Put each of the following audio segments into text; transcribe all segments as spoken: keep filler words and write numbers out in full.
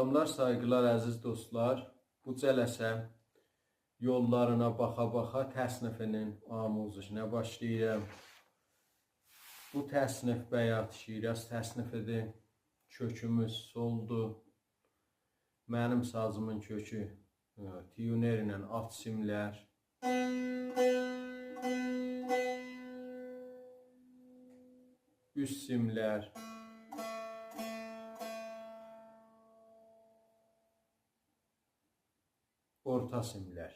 سلاملار، سایغیلار، عزیز دوستلار. بو جلسه یوللارینا باخا-باخا تصنیفی‌نین آموزشینه باشلاییرام. بو تصنیف بیات شیراز تصنیفی‌دیر. کؤکوموز سولدور. منیم سازیمین کؤکو، ائ، تیونر ایله آلت سیملر. اوست سیملر. اورتا سیملر.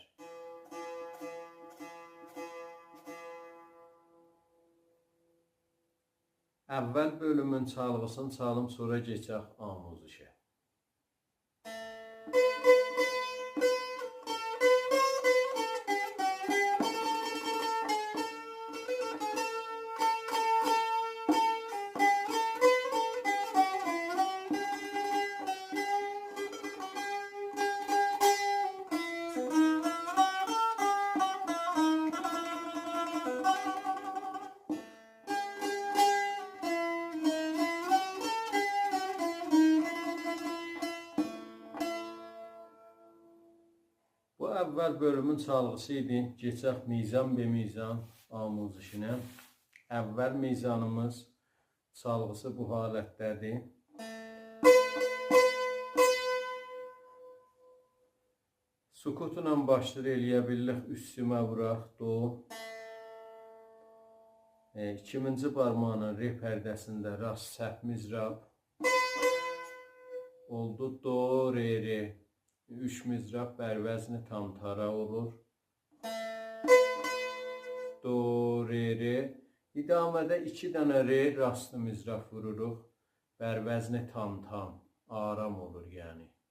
اول بؤلومون چالغی‌سینی چالیم، سونرا کئچک آموزشه. بو اول بؤلومون چالغی‌سی ایدی. کئچک میزان به میزان آموزشینه. اول میزانیمیز چالغی‌سی بو حالتده‌دیر. سکوتلا باشلاییر، ائلیه بیلیریک اوست سیمه ووراق، دو. ائ، ایکیمینجی بارماغینین ر پرده‌سینده راست چپ مضراب. اولدو دو، ر، ر. اوچ مضراب بر وزن تام تا را اولور. دو، ر، ر. ادامه‌ده ایکی دنه ر راست مضراب ووروروق. بر وزن تام تام. آرام اولور یعنی.